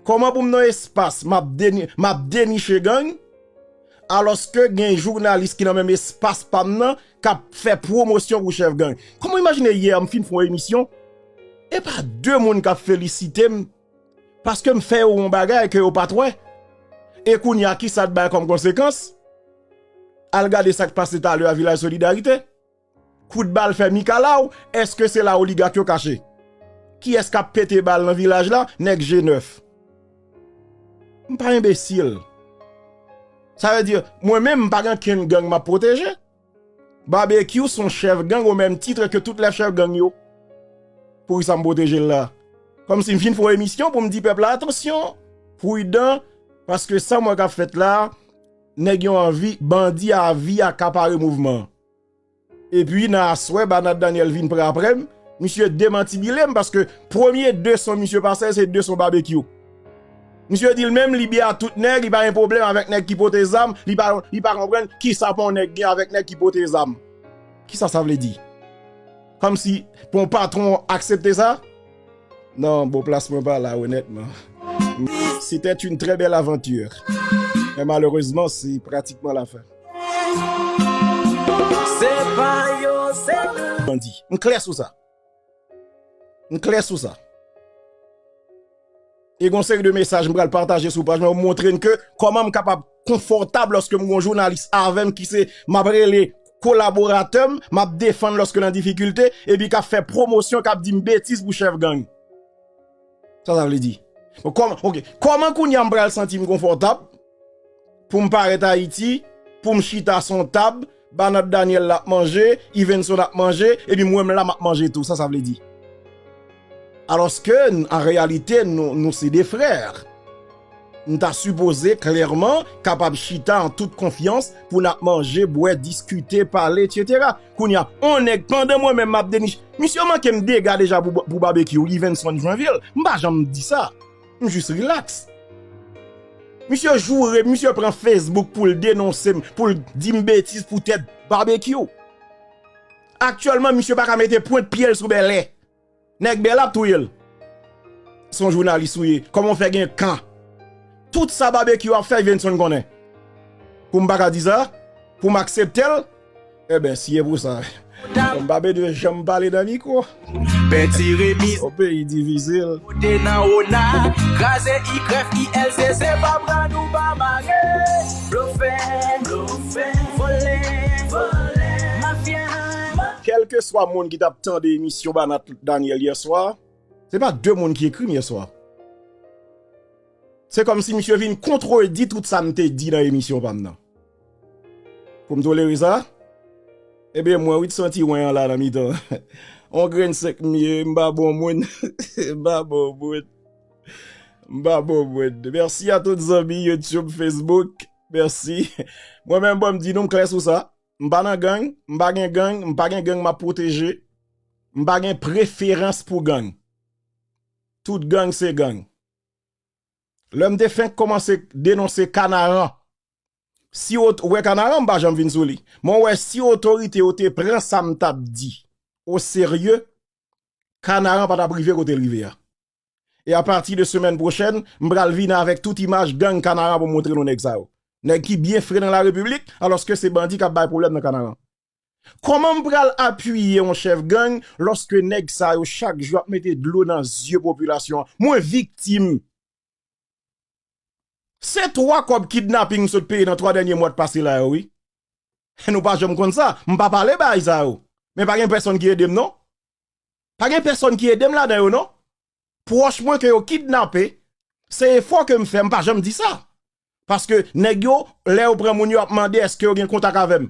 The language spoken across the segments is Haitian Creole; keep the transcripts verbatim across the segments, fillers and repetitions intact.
Kòman pou m nan espas m ap deni-, m ap deniche gang, alòske gen jounalis ki nan menm espas pa m nan k ap fè pwomosyon pou chèf gang? Kòman w imajine yè m fin fè yon emisyon, e pa de moun k ap felisite m paske m fè yo yon bagay ke yo pa t wè? E kounye a, kisa t bay kòm konsekans? Al gade sa k pase talè a Vilaj Solidarite. Kout bal fè mikalaw, èske se la oligak yo kache? Kiyès k ap pete bal nan vilaj la? Nèg G nèf. M pa enbesil. Sa vle di, mwen menm, m pa gen kenn gang m ap pwoteje. Babekyou se yon chèf gang o menm tit ke tout lòt chèf gang yo. Poukisa m pwoteje l la? Kòmsi m fin fè yon emisyon pou m di pèp la, atansyon, pridan, paske sa m wè k ap fèt la, nèg yo anvi, bandi a anvi akapare mouvman an. Epi nan aswè, Banat Daniel vin pran apre m, misye demantibile m paske premye de son misye pase se de son Babekyou. Misye di l menm li byen a tout nèg, li pa gen pwoblèm avèk nèg ki pote zam, li pa, li pa konprann kisa pou yon nèg gen avèk nèg ki pote zam. Kisa sa vle di? Kòmsi pou yon patwon aksepte sa? Non, bon, plas mwen pa la, onètman. C'était une très belle aventure. Men malerezman, se pratikman lafen. Se pa yo, se nou. Bandi. M klè sou sa. M klè sou sa. E gon seri de mesaj m pral pataje sou paj mwen, montre n ke kòman m kapab konfòtab lòske m gon jounalis avè m ki se, m ap rele kolaboratè m, m ap defann lòske nan difikilte, epi k ap fè pwomosyon, k ap di m betiz pou chèf gang. Sa sa vle di? Bon, kòman, ok, kòman kounye a m pral santi m konfòtab pou m parèt Ayiti, pou m chita sou yon tab, Banat Daniel l ap manje, Yvenson ap manje, epi mwen m la m ap manje tou? Sa sa vle di? Alòske, n-, an reyalite, nou, nou se de frè. N ta sipoze klèman kapab chita an tout konfyans pou n ap manje, bwè, diskite, pale, etsetera. Kounye a, on nèg, pandan mwen menm m ap deniche, misye manke m dega deja pou, pou Babekyou, Yvenson Joinville. M pa janm di sa. M jis rilaks. Misye joure, misye pran Facebook pou l denonse m, pou l di m betiz poutèt Babekyou. Aktyèlman, misye pa ka mete pwent pye l sou Bèlè. Nèg Bèlè ap touye l. Se yon jounalis ou ye. Kòman w fè gen kan? Tout sa Babekyou ap fè, Yvenson konnen. Pou m pa ka di sa? Pou m aksepte l? Enben, si e pou sa, m pa bezwen janm pale nan mikwo. Penti remiz. Yon peyi difisil. Monte nan ona, kraze Y I L C C, pa pran nou pa mare. Blofè, blofè, vòlè, vòlè, mafya, ma- Kèlkeswa moun ki t ap tande emisyon Banat Daniel yè swa, se pa de moun ki ekri m yè swa. Se kòmsi misye vin kontredi tout sa m te di nan emisyon pa m nan. Pou m tolere sa? Ebyen, mwen wi t santi wen an la nan mitan. On grenn senk m ye, m pa bon moun. M pa bon moun. M pa bon moun. Mèsi a tout zanmi YouTube, Facebook. Mèsi. Mwen menm, bon, m di nou, m klè sou sa. M pa nan gang, m pa gen gang, m pa gen gang m ap pwoteje. M pa gen preferans pou gang. Tout gang se gang. Lè m te fenk kòmanse denonse Kanaran, si ot-, ou wè Kanaran, m pa janm vin sou li. Men w wè, si otorite yo te pran sa m t ap di oserye, Kanaran pa t ap rive kote l rive a. E apati de semèn pwochèn, m pral vini avèk tout imaj gang Kanaran pou m montre nou nèg sa yo. Nèg ki byen fre nan la repiblik, alòske se bandi k ap bay pwoblèm nan Kanaran. Kòman m pral apiye yon chèf gang lòske nèg sa yo chak jou ap mete dlo nan zye popilasyon an? Mwen viktim. Se twa kòb kidnaping m sot peye nan twa dènye mwa t pase la yo, wi. Nou pa janm konn sa. M pa pale bagay sa yo. Men pa gen pèsonn ki ede m, non. Pa gen pèsonn ki ede m ladan yo, non. Pwòch mwen ke yo kidnape, se efò ke m fè, m pa janm di sa. Paske nèg yo, lè yo pran moun yo, ap mande èske yo gen kontak avè m.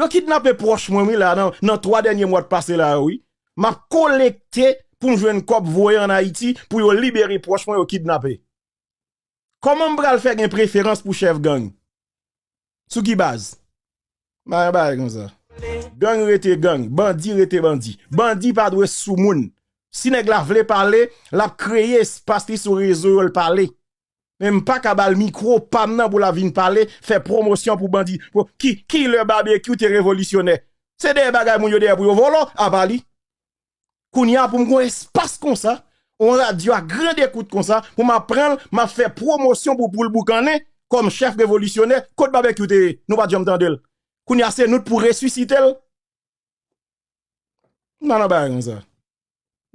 Yo kidnape pwòch mwen, wi, la, nan, nan twa dènye mwa t pase la yo, wi. M ap kolekte pou m jwenn kòb voye ann Ayiti pou yo libere pwòch mwen yo kidnape. Kòman m pral fè gen preferans pou chèf gang? Sou ki baz? M pa gen bagay konsa. Gang rete gang, bandi rete bandi. Bandi pa dwe sou moun. Si nèg la vle pale, l ap kreye espas li sou rezo yo, l pale. Men m pa ka ba l mikwo pa m nan pou l ap vin pale, fè pwomosyon pou bandi. Pou, ki, ki lè Babekyou te revolisyonè? Se dèyè bagay moun yo dèyè pou yo vòlò, apa li. Kounye a pou m gon espas konsa, On radyo a grande kout konsa, pou m ap pran l, m ap fè pwomosyon pou Poul Boukannen kòm chèf revolisyonè, kot Babekyou te ye? Nou pa t janm tande l. Kounye a se nou t pou resisite l. M pa nan bagay konsa.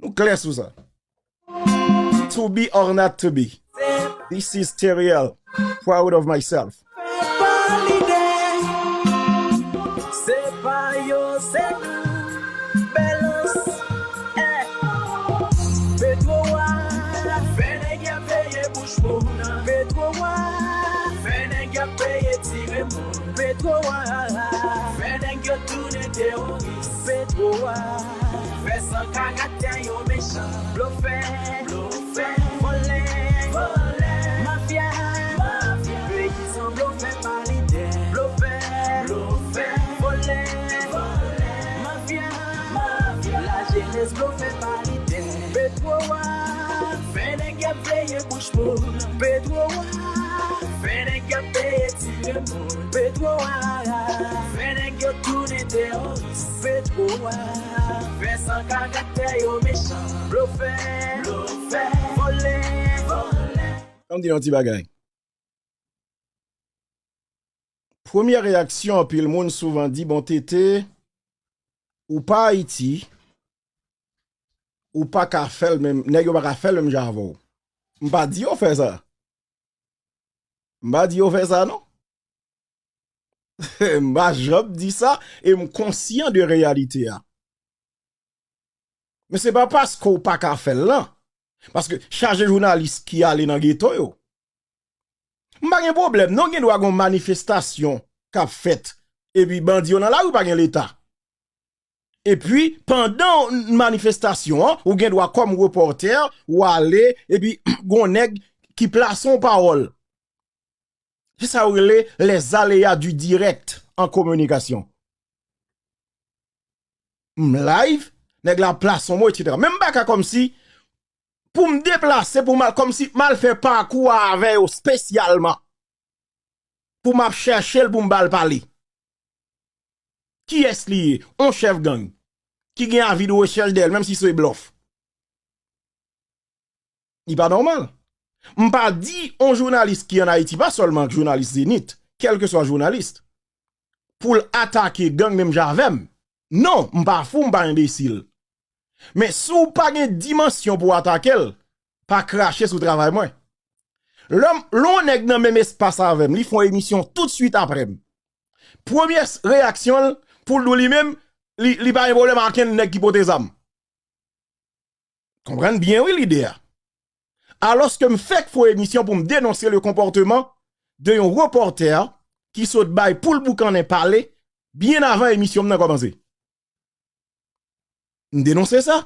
Nou klè sou sa. To be or not to be. This is Teriel. Proud of myself. Se pa yo, se nou. Bèlans. Eh. Petwo a. Fè nèg y ap peye bouch moun. Petwo a. Fè nèg y ap peye tire moun. Petwo a. Fè nèg yo tounen teworis. Petwo a. Fè san karaktè yo mechan. Blofè. Blofè. Vòlè. Vòlè. Mafya. Mafya. Peyizan blofè pa lidè. Blofè. Blofè. Vòlè. Vòlè. Mafya. Mafya. Lajenès blofè pa lidè. Petwo a. Fè nèg y ap veye bouch moun. Petwo a. Fè nèg y ap peye tire moun. Petwo a. Fè nèg yo tounen teworis. Petwo a. Fè san karaktè yo mechan. Blofè. Blofè. Vòlè. Vòlè. Ann di yon ti bagay. Premyè reyaksyon anpil moun souvan di, bon, Tete, ou pa Ayiti, ou pa ka fè l menm, nèg yo pa ka fè l menm jan avè w. M pa di yo fè sa. M pa di yo fè sa, non. M pa janm di sa, e m konsyan de reyalite a. Men se pa paske w pa ka fè l lan. Paske chaje jounalis ki ale nan geto yo. M pa gen pwoblèm, non, gen dwa gon manifestasyon k ap fèt. Epi bandi yo nan lari, pa gen Leta. Epi, pandan manifestasyon an, ou gen dwa kòm repòtè, ou ale, epi gon nèg ki plase yon pawòl. Se sa yo rele les aléas du direct en communication. M live, nèg la plase yon mo, et cetera. Men m pa ka kòmsi, pou m deplase, pou m al, kòmsi m al fè pakou a avè yo espesyalman. Pou m ap chèche l, pou m ba l pale. Kiyès li ye? On chèf gang. Ki gen avi de rechèch dèyè l, menm si se blòf. Li pa nòmal. M pa di on jounalis ki ann Ayiti, pa sèlman jounalis Zenith, kèlkeswa jounalis, pou l atake gang menm jan avè m. Non, m pa fou, m pa enbesil. Men si w pa gen dimansyon pou w atake l, pa krache sou travay mwen. Lè m, lè yon nèg nan menm espas avè m, li fè yon emisyon toutswit apre m. Premye s-, reyaksyon l, pou l di w li menm, li, li pa gen pwoblèm ak okenn nèg ki pote zam. Konprann byen, wi, lide a. Alòske m fèk fè yon emisyon pou m denonse le comportement de yon repòtè ki sot bay Poul Boukannen pale byen avan emisyon m nan kòmanse. M denonse sa.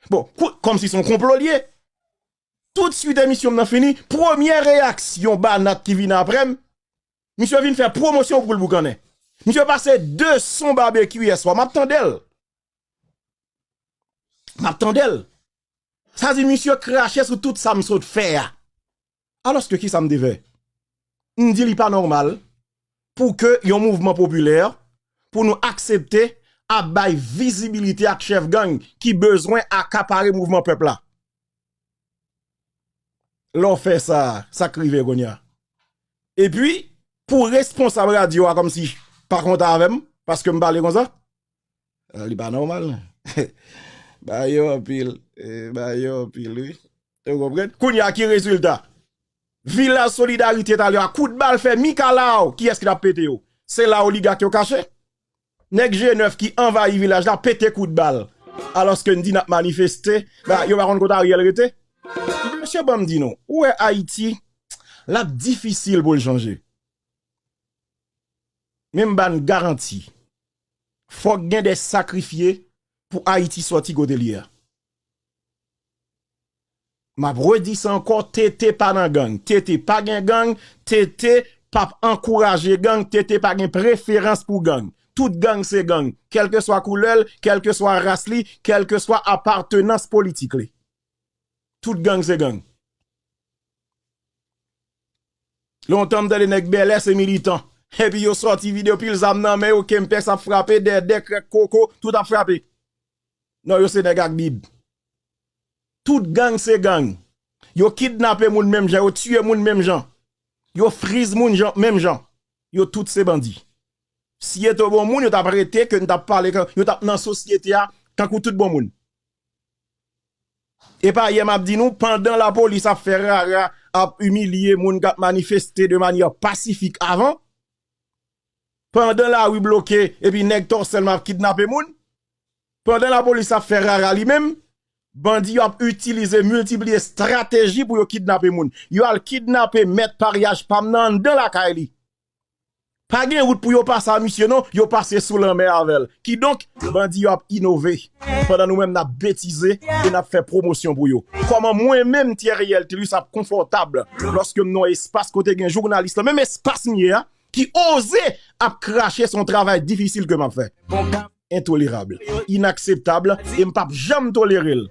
Bon, kou-, kòmsi se yon konplo l ye. Toutswit emisyon m nan fini, premyè reyaksyon banat ki vin apre m, misye vin fè pwomosyon pou Poul Boukannen. Misye pase de son Babekyou yè swa, m ap tande l. M ap tande l. Sa di misye krache sou tout sa m sot fè a. Alòske ki sa m te fè? M di li pa nòmal pou ke yon mouvman popilè, pou nou aksepte ap bay vizibilite ak chèf gang ki bezwen akapare mouvman pèp la. Lè w fè sa, sa k rive kounye a? Epi, pou responsab radyo a kòmsi pa kontan avè m, paske m pale konsa, ah, li pa nòmal, non. Ba yo anpil, eh, ba yo anpil, wi. Ou konprann? Kounye a, ki rezilta? Vilaj Solidarite talè a, kout bal fè mikalaw, kiyès ki t ap pete yo? Se la oligak yo kache. Nèg G nèf ki anvayi vilaj la pete kout bal. Alòske n di n ap manifeste, ba, yo pa konn kote Ariel rete. Mesye, ban m di nou, ou wè Ayiti, l ap difisil pou l chanje. Men m ba n garanti, fòk gen de sakrifye pou Ayiti sòti kote l ye a. M ap redi sa ankò, Tete pa nan gang. Tete pa gen gang. Tete p ap ankouraje gang. Tete pa gen preferans pou gang. Tout gang se gang, kèlkeswa koulè l, kèlkeswa ras li, kèlkeswa apartenans politik li. Tout gang se gang. Lontan m tande nèg bèlè se militan. Epi yo sòti videyo, pil zam nan men yo, kempès ap frape, dèdè, krèk koko, tout ap frape. Non, yo se nèg ak bib. Tout gang se gang. Yo kidnape moun menm jan, yo tiye moun menm jan. Yo friz moun jan, menm jan. Yo tout se bandi. Si yo te bon moun, yo t ap rete, ke n t ap pale, ke yo t ap nan sosyete a, tankou tout bon moun. E pa yè m ap di nou, pandan lapolis ap fè rara, ap imilye moun k ap manifeste de manyè pasifik avan, pandan lari bloke, epi nèg tò sèlman ap kidnape moun, pandan lapolis ap fè rara li menm, bandi yo ap itilize, miltipliye estrateji pou yo kidnape moun. Yo al kidnape mèt paryaj pa m nan anndan lakay li. Pa gen wout pou yo pase a misye non, yo pase sou lanmè avè l. Kidonk, bandi yo ap inove, pandan nou menm n ap betize e n ap fè pwomosyon pou yo. Kòman mwen menm, Thierry Eltilus, ap konfòtab lòske m nan yon espas kote gen jounalis lan, menm espas m ye a, ki oze ap krache sou yon travay difisil ke m ap fè? Entolerab, inakseptab, e m p ap janm tolere l.